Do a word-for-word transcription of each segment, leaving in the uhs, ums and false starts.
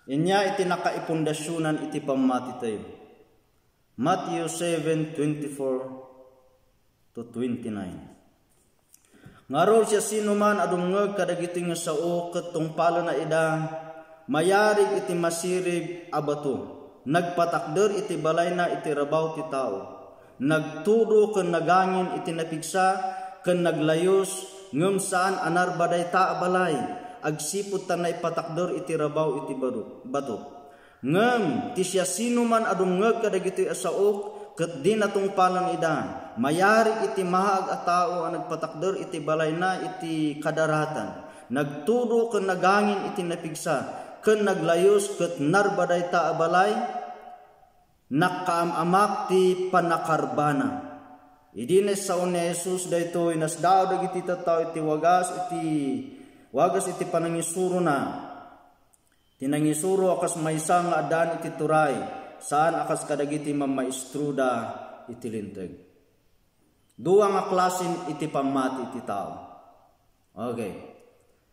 Inya iti nakaipundasionan iti pammatitayo. Matthew seven twenty-four to twenty-nine. Ngarud, siasinoman a dumngeg kadagitoy nga sao ket tungpalna ida, mayarig iti masirib a bato, nagpatakder iti balayna iti rabaw ti tao. Nagtudo ken nagangin iti napigsa ken naglayus, ngem saan a narba dayta a balay, agsipud ta naipatakder iti rabaw iti baro-, bato. Ngem ti siasinoman a dumngeg kadagitoy a sao ket di natungpalan ida, mayarig iti maag a tao a nagpatakder iti balayna iti kadaratan. Nagtudo ken nagangin iti napigsa, ken naglayus ket narba dayta a balay, nakkaam-amak ti pannakarbana. Idi naissaon ni Jesus daytoy, nasdaaw dagiti tattao iti wagas iti, wagas iti panangisurona. Ti nangisuro a kas maysa nga addaan iti turay, saan a kas kadagiti mammaestroda iti Linteg. Dua nga klasen iti pammati iti tao. Okay.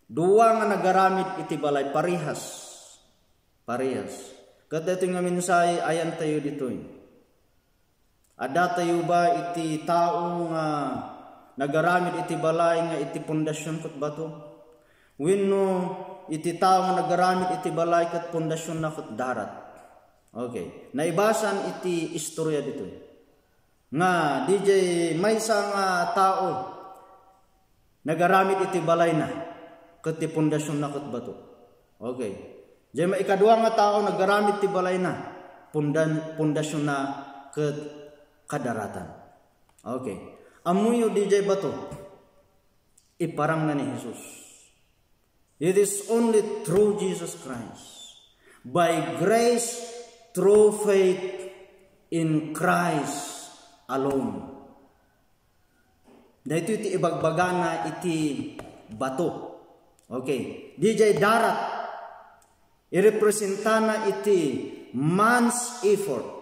Dua nga nagaramid iti balay, parehas. Parehas. Ket daytoy nga mensahe, ayantayo ditoy. Addatayo ba iti tao nga nagaramid iti balay nga iti pundasion ket bato? Wenno iti tao nga nagaramid iti balay ket pundasionna ket darat? Okay. Naibasan iti istorya ditoy nga didiay maysa nga tao nagaramid iti balayna ket ti pundasionna ket bato. Okay. Diay maikadua nga tao nagaramid ti balayna, pundan-, pundasionna ket kadaratan. Okay. Ammoyo didiay bato, iparangna ni Jesus. It is only through Jesus Christ, by grace, through faith in Christ alone. Daytoy ti ibagbagana iti bato. Okay. Didiay darat, irepresentana iti man's effort.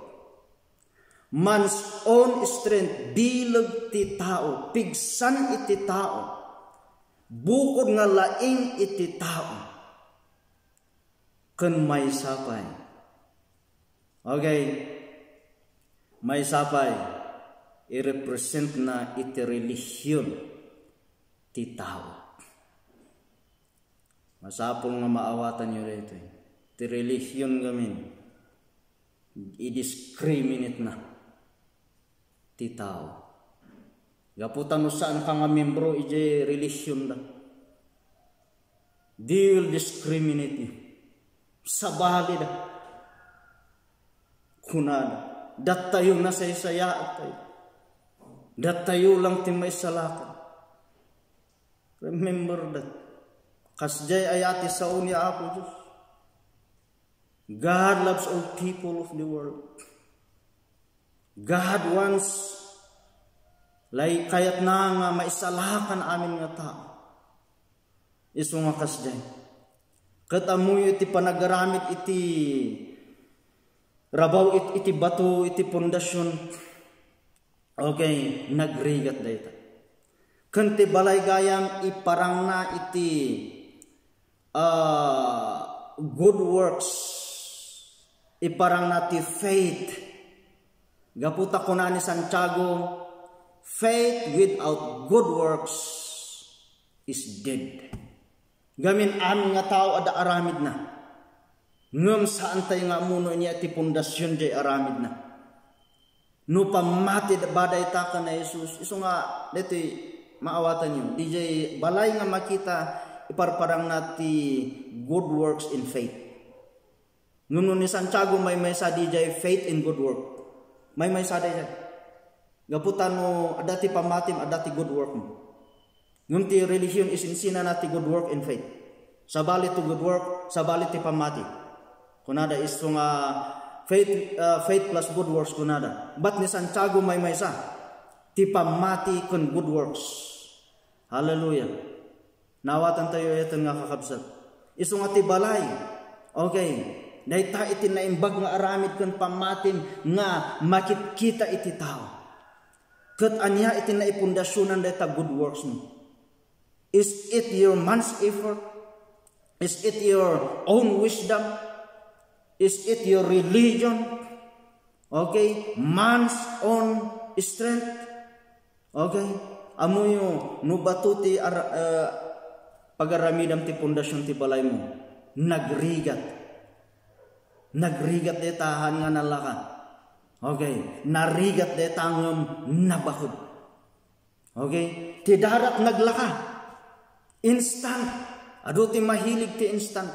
Man's own strength, bileg ti tao, pigsan iti tao, bukod nga laing iti tao, ken maysa pay. Okay? Maysa pay, irepresentna iti relihion ti tao. Masapul nga maawatanyo daytoy. Ti relihion ngamin, i-discriminate na ti tao. Gapu ta no saanka nga membro idiay relihion da, they will discriminate you. Sabali da. Kunada, dattayo nasaysayaat tayo. Dattayo lang ti maisalakan. Remember that. Kasdiay aya ti sao ni Apo Dios. God loves all people of the world. God wants, lay, kayatna nga maisalakan amin nga tao. Isu nga kasdiay. Ket ammoyo ti panagaramid iti rabaw it-, iti bato, iti pundasyon. Okay, nagrigat dayta. Ken ti balay gayam, iparangna iti, ah, good works. Iparangna ti faith. Gapu ta kuna ni Santiago, "Faith without good works is dead." Gamin amin nga tao adda aramidna. Ngem saan tayo nga ammo no ania ti pundasyon jay aramidna. No pammati da-, ba dayta ken ni Jesus, isu nga daytoy maawatanyo. Diay balay nga makita, iparparangna ti good works in faith. Ngem no ni Santiago, maymaysa diay faith and good work. Maymaysa diay. Gapu ta no adda ti pammatim, adda ti good work mo. Ngem ti relihiyon, isinsinana ti good work and faith. Sabali ti good work, sabali ti pammati. Kunada isu nga faith, ah, faith plus good works kunada. But ni Santiago, maymaysa ti pammati ken good works. Hallelujah. Nawatantayo iti nga kakabsat. Isu nga ti balay. Okay. Dayta iti naimbag nga aramid ken pammatim nga makitkita iti tao. Ket ania iti naipundasionan dayta good works mo? Is it your man's effort? Is it your own wisdom? Is it your religion? Okay? Man's own strength? Okay? Ammoyo, no bato ti ar-, uh, pagaramidam ti pundasyon ti balaymo, nagrigat. Nagrigat dayta haan nga nalaka. Okay? Narigat dayta ngem nabakud. Okay? Ti darak naglaka. Instant. Adu ti mahilig ti instant.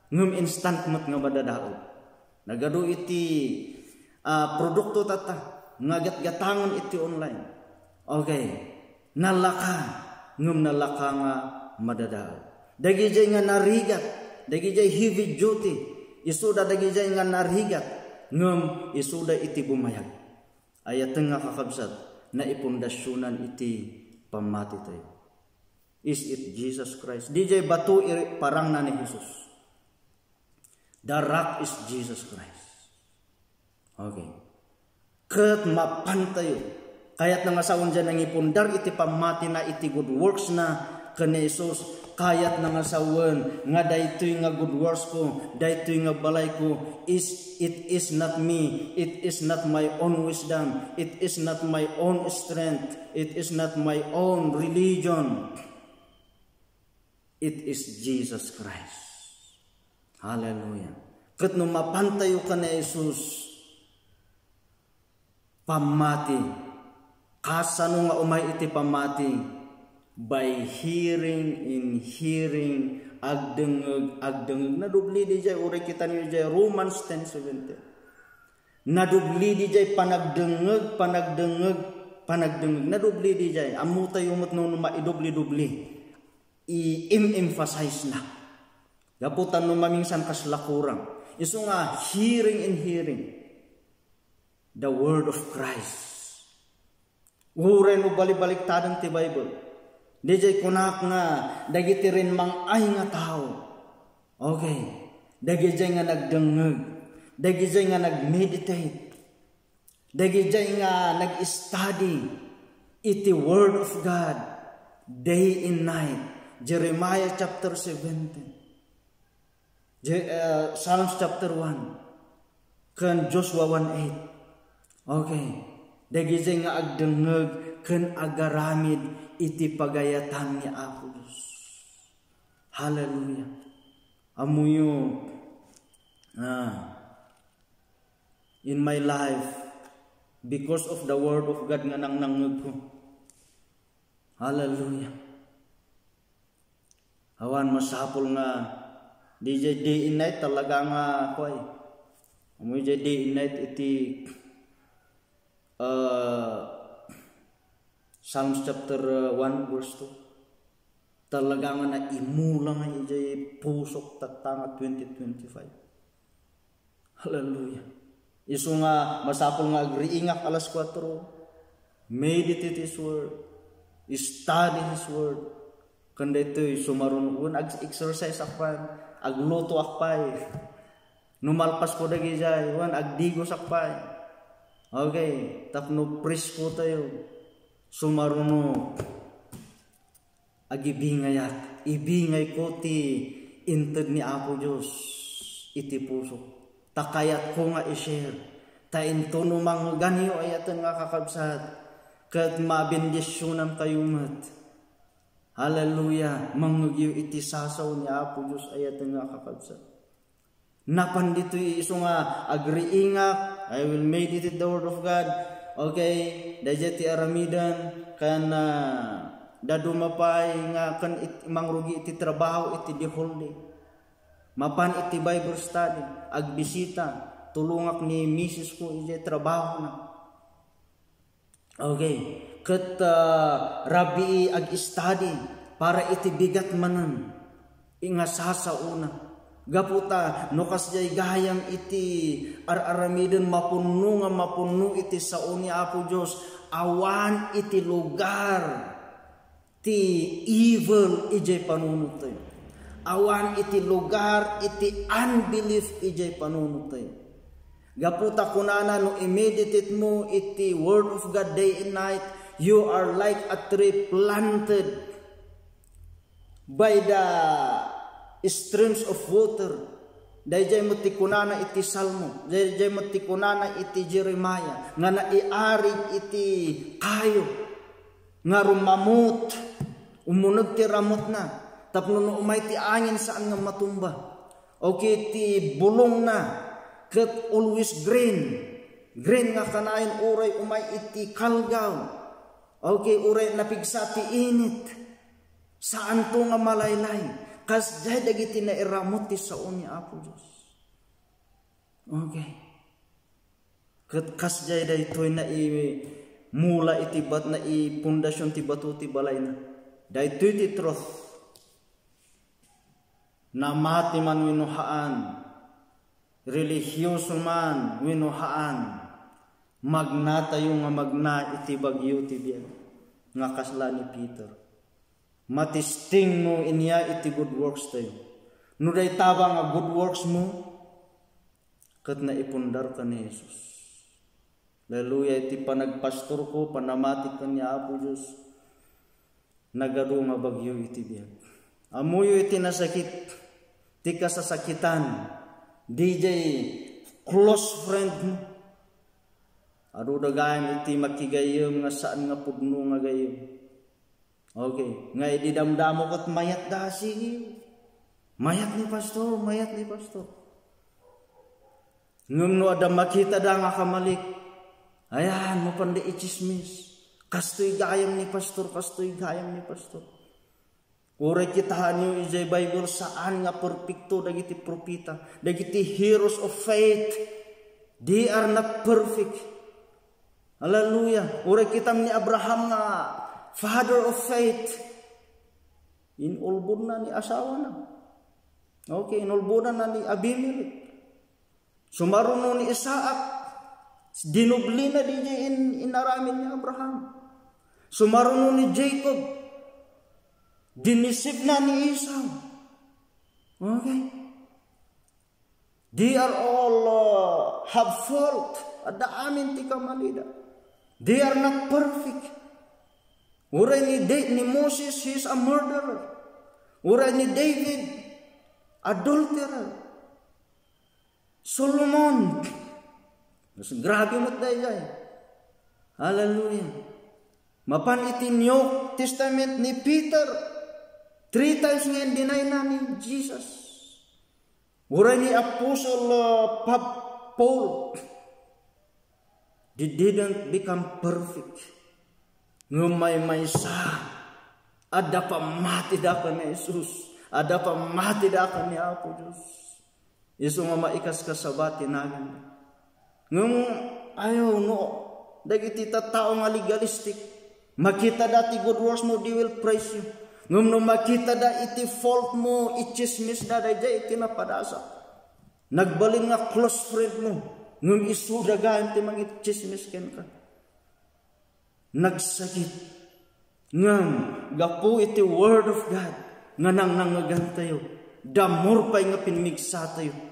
Ngem instant met nga madadael. Nagadu iti, ah, produkto tatta nga gatgatangen iti online. Okay. Nalaka. Ngem nalaka nga madadael. Dagijay nga narigat. Dagijay heavy duty. Isuda dagijay nga narigat. Ngem isuda iti bumayag. Ayaten nga kakabsat, naipundasionan iti pammati tayo. Is it Jesus Christ? Dijay bato iri parangna ni Jesus. The rock is Jesus Christ. Okay. Ket mapan tayo. Kayatna nga sawen diay nangipundar iti pammatina iti good works na ken ni Jesus. Kayatna nga sawen nga daytoy nga good works ko, daytoy nga balay ko, is, it is not me, it is not my own wisdom, it is not my own strength, it is not my own religion. It is Jesus Christ. Hallelujah. Ket no mapan tayo ken ni Jesus, pammati. Kasano nga umay iti pammati? By hearing in hearing, agdengngeg, agdengngeg. Nadubli dijay, uray kitaenyo dijay Romans ten seventeen. Nadubli dijay panagdengngeg, panagdengngeg, panagdengngeg. Nadubli dijay. Ammo tayo met no, no maidubli-dubli. I-emphasize na. Gapu ta no mamingsan kasla kurang. Isu nga hearing and hearing the word of Christ. Uray no balibaliktaden ti Bible. Dijay kunak nga dagiti rimmang-ay nga tao. Okay. Dagijay nga nagdengngeg. Dagijay nga nag-meditate. Dagijay nga nag-study iti Word of God day and night. Jeremiah chapter seventeen. Je-, uh, Psalms chapter one. Ken Joshua one eight. Okay. Dagijay nga agdengngeg ken agaramid iti pagayatan ni Apo Dios. Hallelujah. Ammoyo, ah, in my life, because of the word of God nga nangnangngegko. Hallelujah. Awan masapul nga, dijay day and night talaga nga, kuay. Ammoyo dijay day and night iti, ah, Psalms chapter one, verse two. Talaga nga naimula nga ijay pusok tatta nga twenty twenty-five. Hallelujah. Isu nga masapul nga agriingak alas kuatro. Meditate His Word. Study His Word. Ken daytoy, sumaruno, wen ag-exercise ak pay, agluto ak pay. No malpas ko dagijay, wen agdigos ak pay. Okay, tapno presko tayo. Sumaruno. Agibingayak, ibingayko ti inted ni Apo Dios iti pusok. Ta kayatko nga i-share. Ta intono mangngeganyo, ayaten nga kakabsat, ket mabendisionankayo met. Hallelujah! Mangngegyo iti sasao ni Apo Dios, ayaten nga kakabsat. Napan ditoy isu nga agriingak, I will meditate the word of God. Okay, daydiay ti aramiden, ken, ah, dadduma pay nga ken it-, mangrugi iti trabaho iti the whole day. Mapan iti Bible study, agbisita, tulongak ni misis ko iti trabahona. Okay. Ket, ah, rabii ag-study para iti bigat manen nga sasaona. Gapu ta, no kasdiay gayam iti ar-aramiden mapunno nga mapunno iti sao ni Apo Dios, awan iti lugar ti evil idiay panunottayo. Awan iti lugar iti unbelief idiay panunottayo. Gapu ta kunana, no i-meditate mo iti Word of God day and night, you are like a tree planted by the streams of water. Daydiay met ti kunana iti Salmo, daydiay met ti kunana iti Jeremiah, nga naiarig iti kayo, nga rumamut, umuneg ti ramutna, tapno no umay ti angin, saan nga matumba. Okay, ti bulongna, ket always green. Green nga kanayon uray umay iti kalgaw. Okay, uray napigsa ti init. Saanto nga malaylay. Kasdiay dagiti nairamut ti sao ni Apo Dios. Okay. Ket kasdiay daytoy naimula iti bat-, naipundasion ti bato ti balayna. Daytoy ti truth. Namati man wenno haan, relihioso man wenno haan, magnatayo nga magna iti bagyo ti biag nga kasla ni Peter. Matisting no inya iti good works tayo. No dayta ba nga good works mo, ket naipundar ken ni Jesus. Hallelujah, iti panagpastorko, panamatik ken ni Apo Dios, nagadu nga bagyo iti biag. Ammoyo iti nasakit, ti kasasakitan, didiay close friend mo. Adu da gayam iti makigayyem nga saan nga pudno nga gayyem. Okay, nga idi damdamo ket mayat da, sige. Mayat ni pastor, mayat ni pastor. Ngem no adda makita da nga kamalik, ayan, mapan da itsismis. Kastoy gayam ni pastor, kastoy gayam ni pastor. Uray kitaenyo idiay Bible, saan nga perpekto dagiti propeta, dagiti heroes of faith. They are not perfect. Hallelujah. Uray kitam ni Abraham nga father of faith. Inulbodna ni asawana. Okay, inulbodna ni Abimelech. Sumaruno ni Isaac, dinublina didiay in-, inaramid ni Abraham. Sumaruno ni Jacob, dinisipna ni Esau. Okay? They are all, uh, have fault. Adda amin ti kamalida. They are not perfect. Uray ni Da-, ni Moses, he is a murderer. Uray ni David, adulterer. Solomon. Mas grabe met daydiay. Hallelujah. Mapan iti New Testament ni Peter, three times nga in-deny na ni Jesus. Uray ni Apostle, uh, Pab-, Paul, they didn't become perfect. Ngem maymaysa, adda pammatida ken ni Jesus. Adda pammatida ken ni Apo Dios. Isu nga maikaskasaba ti nagan. Ngem, ayo, no, dagiti tattao nga legalistic, makita da ti good works mo, they will praise you. Ngem no makita da iti fault mo, itsismis da, daydiay iti napadasa. Nagbalin nga close friend mo, ngem isu da gayam ti mangitsismis kenka. Nagsakit. Ngem, gapu iti Word of God nga nangnangngegantayo, the more pay nga pinmigsatayo.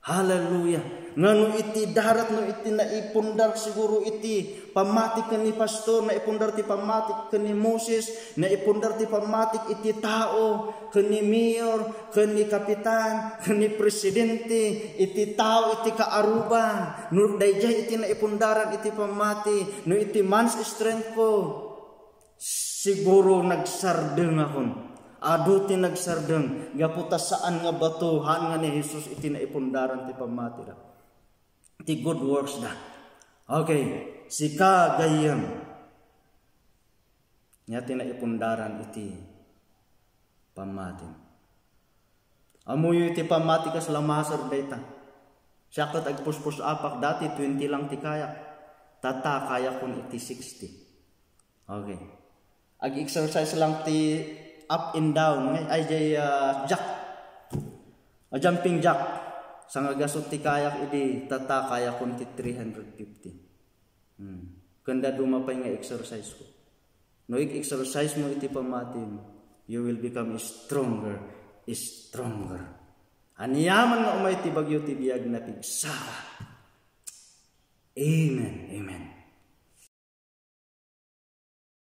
Hallelujah. Nga no iti darat, no iti naipundar siguro iti pammati ken ni pastor, naipundar ti pammati ken ni Moses, naipundar ti pammati iti tao, ken ni mayor, ken ni kapitan, ken ni presidente, iti tao, iti kaaruba, no daydiay iti naipundaran iti pammati, no iti man's strength ko, siguro nagsardengakon. Adu ti nagsardeng, gapu ta saan nga bato, haan nga ni Jesus iti naipundaran ti pammatida. Ti good works da. Okay, sika gayyem. Nia ti naipundaran iti pammatim. Ammoyo iti pammati kas lamasar dayta. Siak ket agpuspus-apak dati, twenty lang ti kayak. Tatta, kayakon iti sixty. Okay. Ag-exercise lang ti up and down, ngay-, ay, jay, ah, jack. A jumping jack. Sangagasut ti kayak idi, tatta, kayakon ti three hundred fifty. Hmm. Kanda duma pay nga exercise ko. No ig-exercise mo iti pammatim, you will become stronger, stronger. Aniaman nga umay ti bagyo ti biag, napigsaka. Amen. Amen.